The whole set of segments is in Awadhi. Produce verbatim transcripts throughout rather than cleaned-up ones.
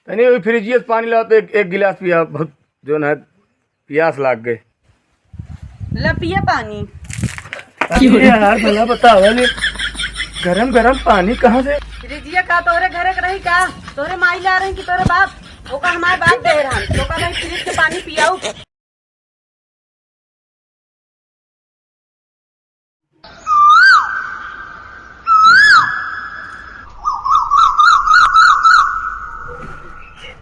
तनी वही फ्रिजिया से पानी लाओ तो एक, एक गिलास पिया, बहुत जो ना पियास लाग गए। ला पिया पानी। अरे यार, भला बतावा ले, गरम गरम पानी कहाँ से? फ्रिजिया का तोरे घरे के रही का? तोरे माई ला रही कि तोरे बाप? ओका हमारे बाप दे रहन, तो का भाई फ्रिज के पानी पियाऊ?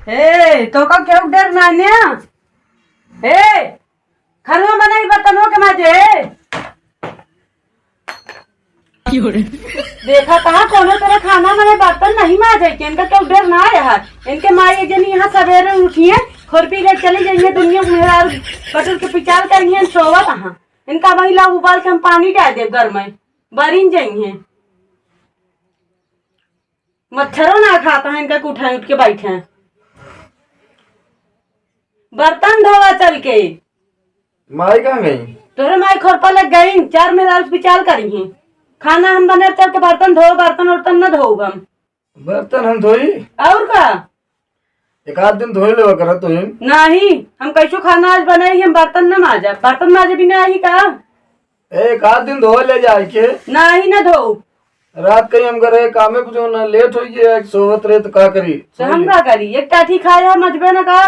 ए, तो का केहू डर ना ने? ए, खरवा बनाई बर्तनों के माजे। देखा कहाँ कोनो तरह खाना मने बर्तन नहीं माजे के, इनका क्यों डर ना आया है। इनके माई एक जनी यहाँ सवेरे उठिए, खुरपी ले चली जाइए, दुनिया मेहरारू बटुर के पिचाल करिए, सोवत हाँ। इनका वही ला उबाल के हम पानी डाल देब घर में, बरिन जाइए। मच्छरों ना खाता है इनका के उठाए उठ के बैठे हैं। बर्तन धोवा चल के। माई कहाँ गई? तोहरे माई खोरपा लग गई, चार मेहरारू से बिचाल करी हैं। खाना हम बने चल के बर्तन धो, बर्तन उर्तन न धोब हम। बर्तन हम धोई? और का? एक आध दिन धोई लेवा करत तो ही। नहीं, हम कैसो खाना आज बनाई, हम बर्तन न माजा, बर्तन माजे बिना आई का? एक आध दिन धो ले जाए के। नहीं, न धो। रात कहीं हम करे कामे पे जो ना लेट हो गया, एक सोवत रहे तो का करी? तो हम का करी? एक टाठी खाए हम अजबे न का?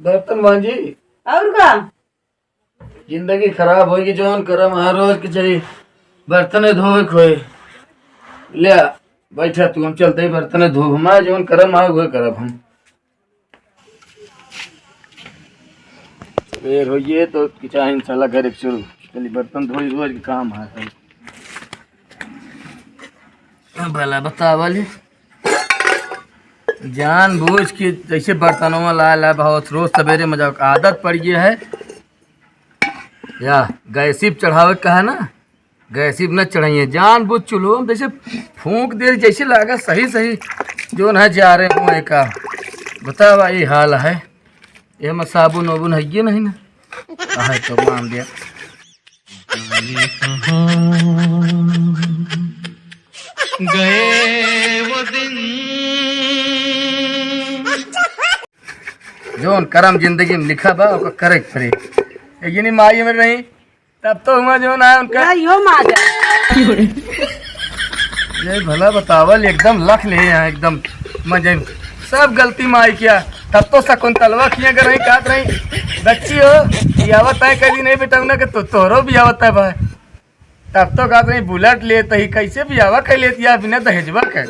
बर्तन मांजी। और का? जिंदगी खराब होगी, जौन करम हर रोज के चाहिए बर्तन धोवे खोए। ले आ, बैठा तू, हम चलते ही बर्तन धोब। हमारे जौन करम आए, वह करब हम। बेर होइए तो किचा इंशाल्लाह घर एक चुर चली बर्तन धोई रोज के काम है। भला बतावा ले, जान बूझ के जैसे बर्तनवा ला ला बहुत रोज सवेरे में जाओ आदत पड़ गई है। या गैसी पे चढ़ावे का है ना, गैसी पे न चढ़ाइए, जान बूझ चूल्हो में जैसे फूंक दे, जैसे लागा सही सही जो ना जा रहे हो का। बतावा ये हाल है, ये में साबुन वाबुन है ये नहीं ना, आहे तो मान दिया। गए वो दिन। जौन करम जिंदगी में लिखा बा, ओकर करे के पड़ी। एक जनी माई हमरे रही, तब तो हुआ जौन आया उनका। ना, यो माजा। ये भला बतावल, एकदम लख ले यहाँ, एकदम मजे में। सब गलती माई किया। तब तो शकुंतलवा किया कर रही, कहत रही, "बच्ची हो, बियाह तय कर दी नहीं बेटा, उन्हें के तो तोहरो बियाह तय बा।" तब तो कहत रही, "बुलेट लेत ही, कैसे बियाह कर लेत या बिना दहेजवा के?"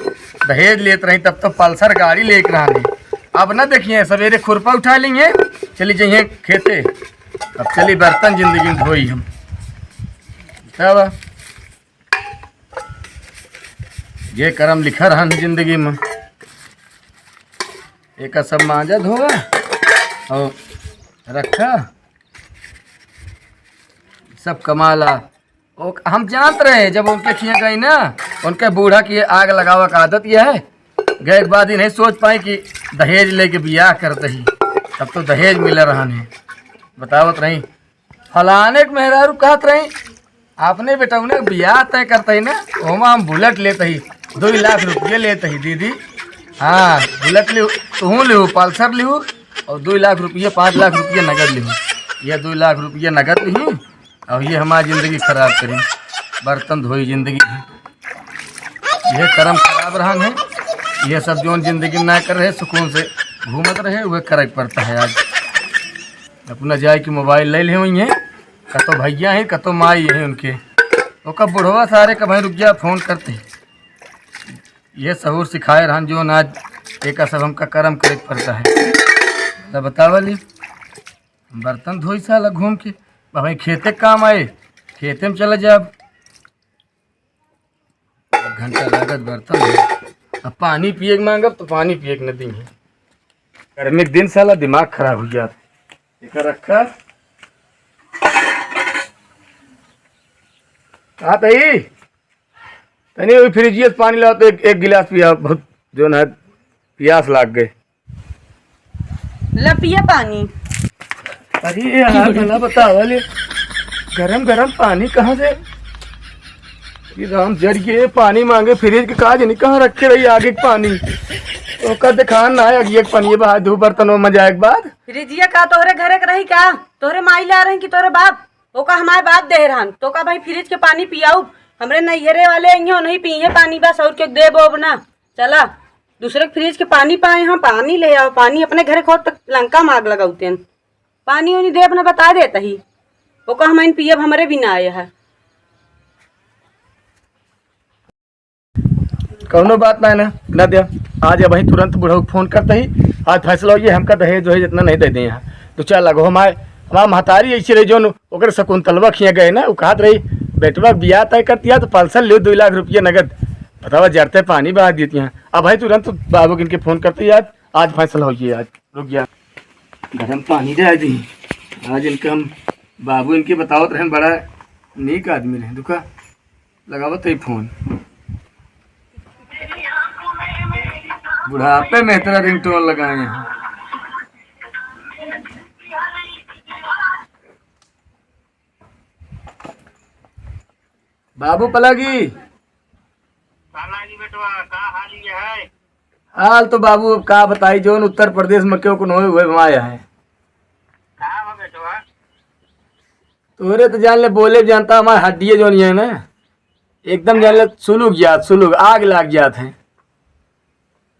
दहेज लेत रही, तब तो पल्सर गाड़ी लेके रहनी। अब ना देखिए, सवेरे खुरपा उठा लेंगे, चली जाइए खेते। अब चली बर्तन जिंदगी में धोई हम। तब ये करम लिखा रहन जिंदगी में। एका सब मांजा धोवा और रखा, सब कमाला। ओ, हम जानत रहे, जब उनके खिया गई ना, उनके बूढ़ा की आग लगावा का आदत यह है। गए के बाद ही नहीं सोच पाए कि दहेज लेके बियाह करते ही, तब तो दहेज मिला रहन है। बतावत रही, फलाने के मेहरारू कहत रही, "अपने बेटौने के बियाह तय करते ही ना, ओमा हम बुलेट लेते ही, दो लाख रुपये लेते ही दीदी। हाँ, बुलेट लिहू, तुहूँ लिहू, पल्सर लिहू, और दो लाख रुपये, पाँच लाख रुपये नगद लिहू।" ये दो लाख रुपये नगद लिहू, और ये हमारी जिंदगी खराब करी, बर्तन धोई जिंदगी। ये करम खराब रहन है, ये सब जौन जिंदगी में ना कर रहे, सुकून से घूमत रहे, वह करे के पड़ता है आज। अपना जाए कि मोबाइल ले ले हुई हैं, कतो भैया हैं, कतो माई है उनके। ओकर बुढ़वा सारे का भाई रुक जा, फोन करते हैं। ये सहूर सिखाए रहन जौन आज एका सब हमका करम करे के पड़ता है। तब बतावा ली, बर्तन धोई साला घूम के, भाई खेते के काम आए, खेते में चला जाब। एक घंटा लागत बर्तन धोए। अब पानी पिए के मांगब तो पानी पिए के न दी है। गर्मी के दिन साला दिमाग खराब हो जात। एका रखा। आ तई, तनी वही फ्रिजिया से पानी लाओ तो एक, एक गिलास पिया, बहुत जो ना पियास लाग गए। ला पिया पानी। अरे यार, भला बतावा ले, गरम गरम पानी कहाँ से? ये राम जर के पानी मांगे, फ्रिज के काज नहीं, कहाँ रखे रही आगे के पानी? ओका देखान ना है, अगिए के पनिए बहा दू बर्तन में जाए के बाद। फ्रिजिया का तोहरे घरे के रही का? तोहरे माई ला रही कि तोहरे बाप? ओका हमारे बाप दे रहन। तो का भाई फ्रिज के पानी पियाऊ? हमरे नैहरे वाले अइहें, नहीं पीहे पानी, बस और के देब ओब ना। चला, दूसरे के फ्रिज के पानी पाए हम, पानी ले आओ, पानी अपने घरे खोद तक लंका में आग लगाउते हैं। पानी उनी देब ना, बता देता ही। ओका हम इन पियब, हमरे भी ना आए है। कौनो बात ना है ना, ना दे। आज अबहीं तुरंत बुढ़ऊ के फोन करते ही, आज फैसला होइए, हमका दहेज वहेज इतना नहीं दे दे यहाँ। तो चल लगो हमारे, हमार महतारी ऐसी रही, जोन ओकर शकुंतलवा खिया गए ना, वो कहत रही, "बेटवा के बियाह तय कर दिया तो पल्सर ले दो लाख रुपया नगद।" बतावा, जरते पानी बहा देती हैं। अबहीं तुरंत बाबू के इनके फोन करते ही, आज, आज फैसला होइए, आज रुक गया। गरम पानी दे दी। आज इनका हम बाबू इनके बतावत रहे, बड़ा नीक आदमी रहे। दुका लगावत है फोन। बुढ़ापे में इतना रिंगटोन लगाए हैं। बाबू पलागी। पलागी बेटवा, का हाल ये है? हाल तो बाबू अब का बताई, जोन उत्तर प्रदेश में क्यों कौन होए, हुए वहाँ है। का हो बेटवा? तोरे तो जान ले, बोले जानता, हमारे हड्डिये जोन ये है ना, एकदम जान ले, सुलुग जात, सुलुग, आग लाग जात है।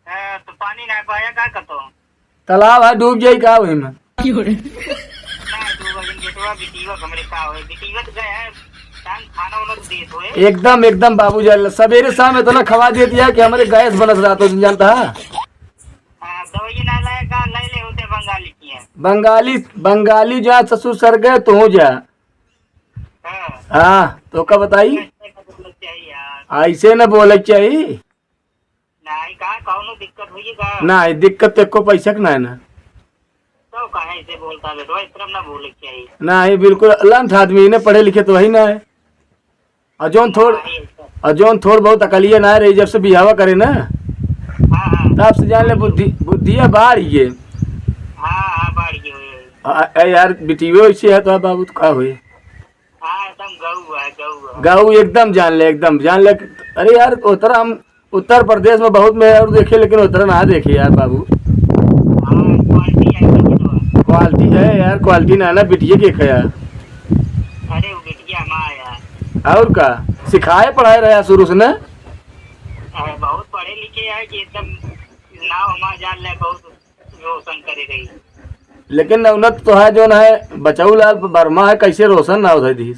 हाँ, तो पानी ना पाया, का करतो? तालाब है, डूब जाई का वही में? ना, डूब जाई, बेटवा, बिटिया हमरे का होए? बिटिया तो गए हैं, टाइम खाना उना तो देत होए। एकदम, एकदम बाबू जान ले, सवेरे शाम इतना खवा दे दिया कि हमरे गैस बनत रहत हो, जानता है? हाँ, दवाई ना लाए का, ले ले होते बंगाली की है। बंगाली, बंगाली जा ससुर सर गए तो हो जा। हाँ। हाँ, तो का बताई? ऐसे ना बोलना चाहिए यार। ऐसे ना बोलना चाहिए। नहीं, का कौनो दिक्कत हुई का? नहीं, दिक्कत तो एको पैसा के ना है ना। तो काहे ऐसे बोलता बेटवा, इस तरह ना बोले के चाहिए। नहीं, बिल्कुल अलंठ आदमी, इन्हें पढ़े लिखे तो वही ना है। और जौन थोड़, नहीं, ऐसा। और जौन थोड़ बहुत अकलिया ना रही, जब से बियाहवा करे ना, हाँ, हाँ। तब से जान ले बुद्धि, बुद्धिया बाढ़ गए। हाँ, हाँ, बाढ़ गए हुए। आ, ए यार, बिटियो ऐसे है तो बाबू तो का हुई? हाँ, एकदम गऊ है, गऊ है। गऊ एकदम जान ले, एकदम जान ले। अरे यार, उतरा हम उत्तर प्रदेश में बहुत मेहरारू देखे, लेकिन उतरा ना देखे यार बाबू। हाँ, quality है, quality तो है। Quality है यार, quality ना, ना बिटिया के खया। अरे, वो बिटिया हमारा यार। और का, सिखाए पढ़ाए रहा शुरू से ना? अरे, बहुत पढ़े लिखे है कि एकदम नाव हमारा जान ले, बहुत रोशन करे रही। लेकिन नौनत तो है, जोन है, बचऊ लाल वर्मा है, कैसे रोशन ना उधर दी?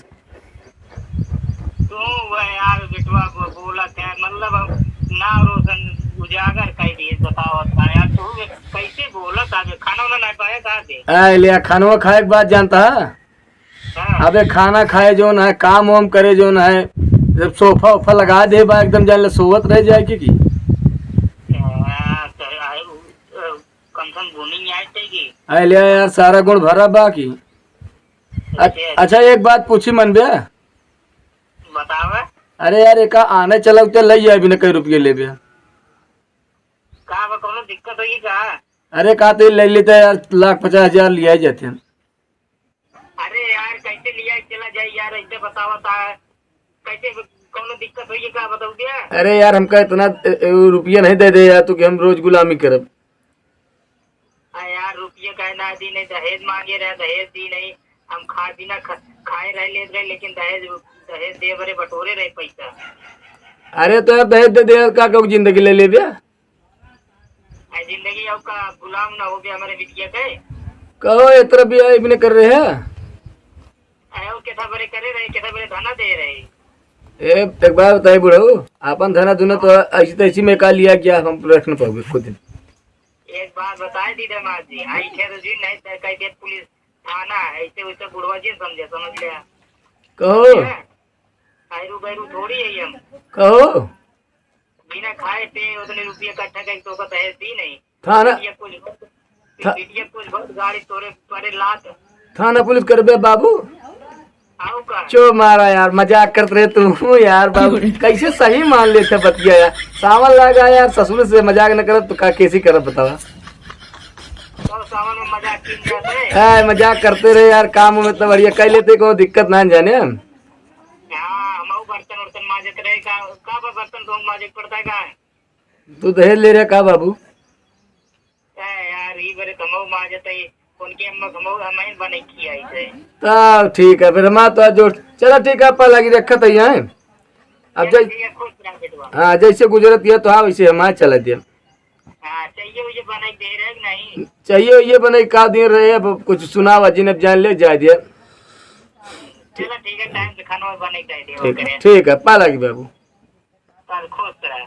तू वह यार बेटवा बो-, बोलत है, मतलब, नाव रोशन उजागर कर दिए, बताओ यार, तू कैसे बोलत है? खाना उना नहीं पाया, कहाँ से? आ, ले, खानवा खाए के बाद जानता है? हाँ। अबे खाना खाए जोन है, काम वाम करे जोन है, जब सोफा ओफा लगा दे बा, एकदम जान ले सोवत रह जाए की, की? हाँ, तो, आ, उ, अ, कम से कम गुनी नहीं आए थे की? अरे ले यार, सारा गुण भरा बा की। अ-, अच्छा। अच्छा, एक बात पूछी मन बे? बतावे। अरे यार, एका आने चलौते लई जाए बिना कई रुपये लेबे। का बा, कौनो दिक्कत होई का? अरे का तो ले लेते यार, लाख पचास हजार लिया ही जाते हैं। अरे यार, कैसे लिया चला जाए यार, ऐसे बतावा ता, कैसे कौनो दिक्कत होई का, बताऊ दिया? अरे यार, हमका इतना, ए, ए, रुपया नहीं दे दे यार, तू कि हम रोज गुलामी करब। आ यार, रुपया काहे ना दी, नहीं दहेज मांगे रहे, दहेज दी नहीं, हम खा बिना ख-, खाए रह लेत रहे, लेकिन दहेज, दहेज दे बरे बटोरे रहे पैसा। अरे तो यार, दहेज दे दे यार, का कहू जिंदगी ले लेबे? आ जिंदगी अब का गुलाम ना हो गया हमारे बिटिया के। कहो, इतना भी आइब ने कर रहे हैं। आयो, केथा बरे करे रहे, केथा बरे धना दे रहे। ए, एक बात बताई बुढ़ऊ, आपन धना दुना तो ऐसी तैसी में का लिया गया, हम रख न पाओगे खुद दिन। एक बात बताए दी दमाद जी, आई थे तो जी नहीं तो कह दे पुलिस थाना, ऐसे वैसे बुढ़वा जी समझे, समझ लिया। कहो। हैं? आयरू बैरू थोड़ी है हम। कहो। बिना खाए पिए उतने रुपये इकट्ठा करके तो का दहेज दी नहीं। थाना बिटिया कुछ बहुत, था- बिटिया कुछ बहुत गाड़ी तोरे परे लात। थाना पुलिस करबे बाबू। आओ का? चो मारा यार, मजाक करत रहे तू यार बाबू, कैसे सही मान लेते बतिया यार। सावन लगा यार, ससुर से मजाक न करत तो का कैसी करत बतावा? तो सावन में मजाक की जाते। ए, मजाक करते रहे यार, काम में तो बढ़िया कर लेते, कोई दिक्कत ना जाने हम। हाँ, हम बर्तन वर्तन माजत रहे का, का बा बर्तन तो माजे पड़ता है का? तू दहेज ले रहा का बाबू? कमऊ माजत है, उनके अम्मा कमऊ हमहिन बने खियाई थे। तब ठीक है, फिर हमार तो आज जोर, चला ठीक है, पा लगी रखत है यहाँ। अब चला जै-, ठीक है, खुश रह बेटवा। हाँ, जैसे गुजरत है तो हाँ, वैसे हमार चला दिया। हाँ, चाहिए उइये बनाई दे रहे कि नहीं? चाहिए उइये बनाई का दिन रहे, अब कुछ सुनावा जिन, अब जान ले, जाए दिया। चला ठीक है, टाइम से खाना बनाई दे दिया, ठीक है, ओके। ठीक है, पा लगी बाबू। चल, खुश रह।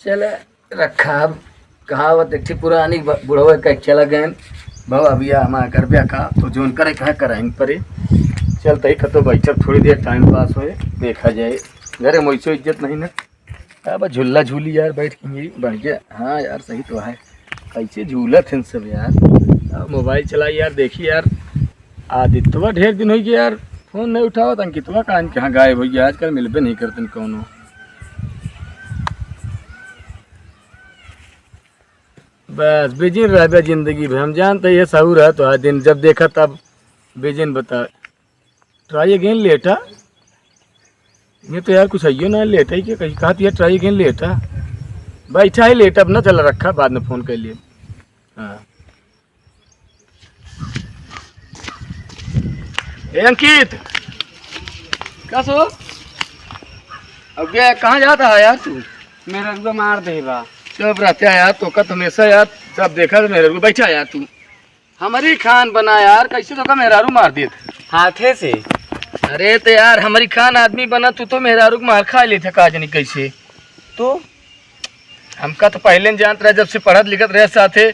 चले, रखा अब। कहावत एक ठे पुरानी ब-, बुढ़वे कह चला गए, "बाबा, भैया, हमारा घर ब्याह का, तो जोन करे, कहाँ कराइन परे। चल, तही कतो बैठब, थोड़ी देर टाइम पास होए, देखा जाए।" घरे में वैसे इज्जत नहीं ना। अब झूला झूली यार, बैठ के यही बढ़िया। हाँ यार, सही तो है। कैसे झूलत हैं सब यार। अब मोबाइल चलाई यार, देखी यार। आदित्यवा ढेर दिन होइ गया यार, फोन नहीं उठावत। अंकितवा कान कहाँ गायब होइ गया, आजकल मिलबे नहीं करतन कौनो। बस बिजिन रहबे जिंदगी भर, हम जानते ये सहूर है तो हर दिन जब देखा तब बिजिन बता। Try again later। ये तो यार कुछ हइयो ना, लेटा ही के कहीं कहा तो ये try again later। बैठा है लेट, अब ना चला रखा, बाद में फोन कर लिए। हाँ। ए अंकित, का सो? अब क्या, कहाँ जाता है यार तू? मेहररुआ मार दे बा। चुप रहते है यार, तो का हमेशा यार, सब देखा तो मेहररुआ। बैठा यार तू। हमरी खान बना यार, कैसे तो का मेहरारू मार देत? हाथे से। अरे तो यार, हमरी खान आदमी बना, तू तो मेहरारू के मार खा लेत है, का जानी कैसे। तो हमका तो पहले न जानत रहे, जब से पढ़त लिखत रहे साथे,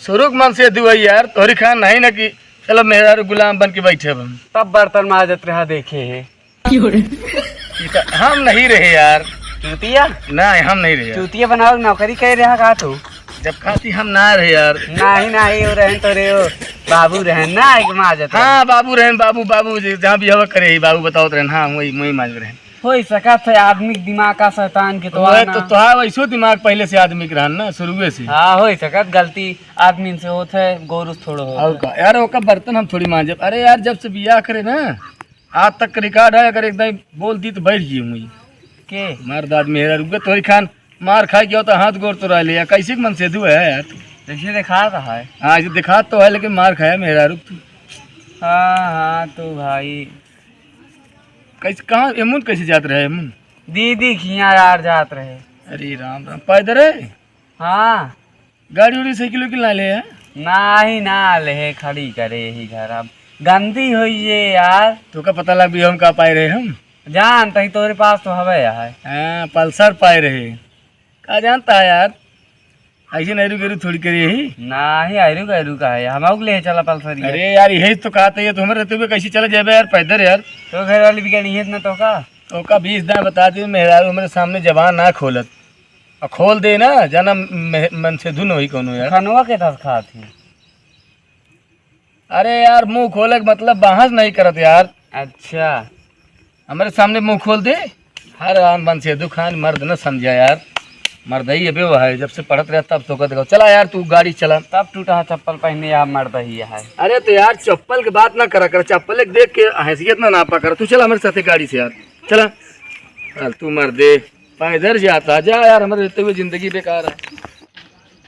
शुरू के मन से दुआई यार, तोहरी खान नहीं ना कि चलो मेहरारू गुलाम बन के बैठे अब हम। तब बर्तन माजत रहा देखे है। ई त हम नहीं रहे यार। चूतिया? नहीं, हम नहीं रहे यार। चूतिया बनावे के नौकरी कर रहा का तू? जब खाती हम ना रहे यार। नहीं, नहीं, वो रहन तो रे, वो बाबू रहन ना, एक माजत रहे। हाँ, बाबू रहन, बाबू, बाबू जी, जहाँ भी हवा करे ही, बाबू बतावत रहन, हाँ, वही, वही माजत रहन। होई सकत है आदमी के दिमाग का शैतान के तो वह आना। तो, तोहार वैसो दिमाग पहले से आदमी के रहन ना, शुरुए से। हाँ, होई सकत, गलती आदमी से होत है, गोरू से थोड़ो होत और है। का? यार, ओका बर्तन हम थोड़ी मांजब। अरे यार, जब से बियाह करे ना, आज तक के record है, अगर एक दाई बोल दी तो बैठ गई हुई। के? मर्द आदमी है, रुक तोरी खान मार खाए गया तो हाथ गोड़ तोड़ा ले, या कैसे के मन से दुआ है यार तू? जैसे दिखा तो है। हाँ, ऐसे दिखा तो है, लेकिन मार खाया मेहरारू तू। हाँ, हाँ, तो भाई। कैसे, कहाँ एमुन कैसे जात रहे एमुन? दीदी खिया यार जात रहे। अरे राम राम, पैदल है? हाँ। गाड़ी उड़ी साइकिल उइकिल ना ले है? नाही, ना ले है, खड़ी करे यही घर। अब गंदी होई ये यार। तो का पता लग भी हम का पाए रहे हम? जान तही तोरे पास तो हवे है। हाँ, पल्सर पाए रहे। का जानता है यार? ऐसे नहरू गेरू थोड़ी करे यही। नाही, आयरू गैरू का है, हम आउक ले चला पल्सर ये। अरे यार, यही तो कहा था, ये तो हमारे रहते हुए कैसे चला जाबे यार, पैदल यार। तो घर वाली बिगड़ी है ना तो का? तो का बीस दाएं बता दी, मेहरारू हमारे सामने जबान ना खोलत। और खोल दे ना, जाना मे-, मन से धुन होई कोनो यार। खनवा के साथ खात ही। अरे यार, मुंह खोले के मतलब बहस नहीं करत यार। अच्छा। हमारे सामने मुंह खोल दे। हर आन बन से दुखान मर्द न समझा यार। मर्द ही अबे वो है, जब से पढ़त रहा तब तो कहते, "चला यार, तू गाड़ी चला।" तब टूटा चप्पल पहने यार, मर्द ही है। अरे तो यार, चप्पल के बात ना करा कर, चप्पल एक देख के हैसियत ना नापा कर। तू चला हमारे साथे गाड़ी से यार, चला। फालतू मर्दे, पैदल जाता, जा यार, हमारे रहते हुए जिंदगी बेकार है।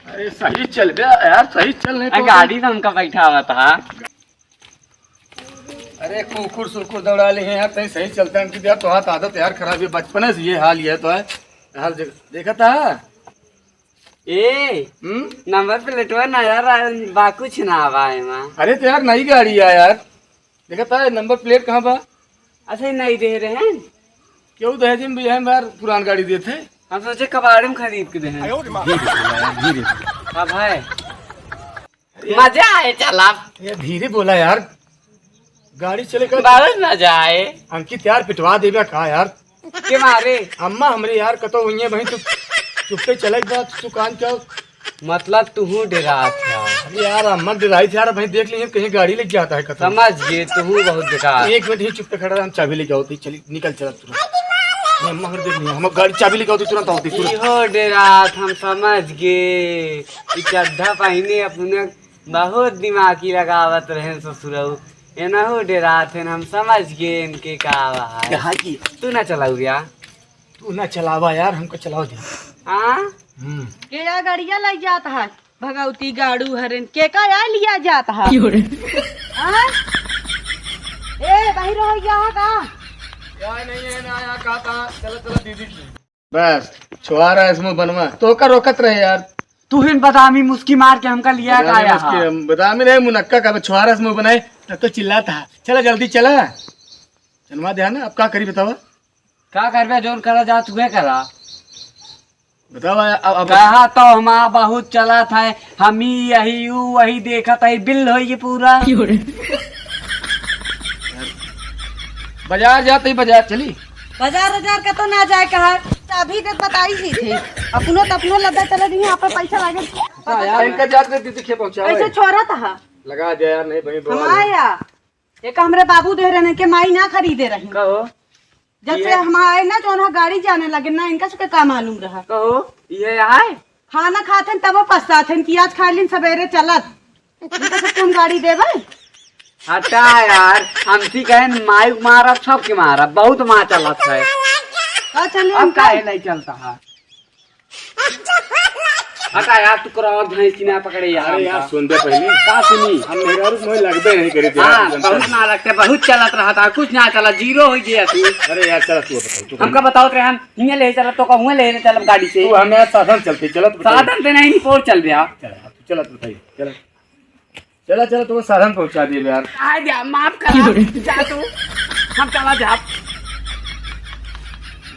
अरे सही चल बे यार, सही चल नहीं अरे तो गाड़ी तो हमका बैठावा था। अरे कुकुर सुकुर दौड़ा ले हैं यार, तहीं सही चलता है इनकी यार, तो हाथ आदत यार खराब है, बचपने से ये हाल, ये तो है हाल। देख-, देखा था? ए, हम्म? नंबर प्लेटवा नया रहा, बा कुछ ना बा एमा। अरे तो यार नई गाड़ी है यार, देखा था नंबर प्लेट कहाँ बा? अच्छा, नहीं दे रहे हैं। क्यों दहेज में भी है यार, पुरान गाड़ी देते। हम सोचे कबाड़ी में खरीद के दे हैं। धीरे बोला यार, धीरे। अब है। मजा आए चला। ये धीरे बोला यार, गाड़ी चले कर। बहुत मजा आए। अंकित यार पिटवा देबे का यार? के मारे? अम्मा हमरे यार कतो हुई है भाई, तू चुप्पे चले एक बार, तू कान क्या? मतलब तू हूँ डरात है। अरे यार अम्मा डराई थी यार, भाई देख लिए कहीं गाड़ी लेके आता है कतो। समझ गए, तू हूँ बहुत बेकार। एक मिनट ही चुप्पे खड़ा रहा, हम चाबी लेके आओ, चली निकल चला तुरंत। ये अम्मा हमरे देख लिए, हम गाड़ी चाबी लेके आओ तुरंत आओ तुरंत। इहो डरात हम समझ गए। ई चड्ढा पहिने अपने बहुत दिमागी लगावत रहे ससुरऊ। एनहू डेरात हेन, हम समझ गए इनके का आवा है। कहाँ की? तू ना चलाऊ या। तू ना चलावा यार, हमको चलाओ दे। हाँ? हम्म। के या गड़िया लग जात है? भगवती गाड़ू हरन के का आय लिया जात हा? क्यों रे? हाँ? ए, बाहिर हो गया हा का? क्या नहीं है ना, यहाँ कहा था, चलो, चलो, दीदी। बस, छुआरा इसमें बनवा, तो का रोकत रहे यार। तू हिन बदामी मुस्की मार के हमका लिया का बदामी आया मुस्की, हा? हम बदामी नहीं, मुनक्का का छुआरा इसमें बनाए, तब तो चिल्लात हा। चला, जल्दी चला। जनवा दे ना, अब का करी बतावा? का करबे, जौन करा जा, तुहे करा। बतावा, अब, अब कहा तो हमारा बहुत चलत है, हम ही यही, ऊ वही देखत है, बिल होई ये पूरा। बाजार जात ही, बाजार चली। बाजार, बाजार का तो ना जाए कहा, अभी तो बताई ही थे। अपनो तो अपनो लद्दा चले रही, यहाँ पर पैसा लागे। हाँ यार, इनका जात में दीदी खे पहुँचा ऐसे है। छोरा था। लगा दे यार, नहीं भाई, हम बवाल है। आया। एक हमरे बाबू दे रहे के माई ना खरीदे रही। कहो। जब से ये हम आए ना, जौन हा गाड़ी जाने लगे ना, इनका सबके का मालूम रहा। कहो, ये आए? खाना खात हन, तब पछतात हन कि आज खा लिन सबेरे चलत। इनका सबके हम गाड़ी देबे? हटा यार, हमसी कहेन माई मारब, सबके मारब, बहुत माँ चलत है। का चले अब इनका? काहे नहीं चलता है? हटा यार, तू करो और भैंस की ना पकड़े यार अरे यार, हमका। सुन दे पहले। का सुनी? हम मेहरारू मोहे लगबे नहीं करे थे हाँ, यार, बहुत ना लगते, बहुत चलत रहा था, कुछ ना चला, जीरो हो गया तू। अरे यार, चला तू बताओ, तू हमका बताओ रे, हम हियाँ ले चलब तो कहूँ ले चलब गाड़ी से। तू हमें साधन चलते, चलत बताओ। साधन से नहीं, नहीं पोर चल गया। चला, तू चलत बताइए, चला। चला, चला, तुमको साधन पहुँचा दिए यार। आ जा, माफ करा, जा तू, हम चला जा।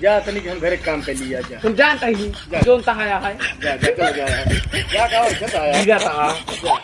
जा, तनिक हम घरे काम कर लिया, जा। तुम जानते ही, जा। जोन तहाँ आया है। जा, जा, चला जा यार। जा, का और खेत आया? जा तहाँ। जा।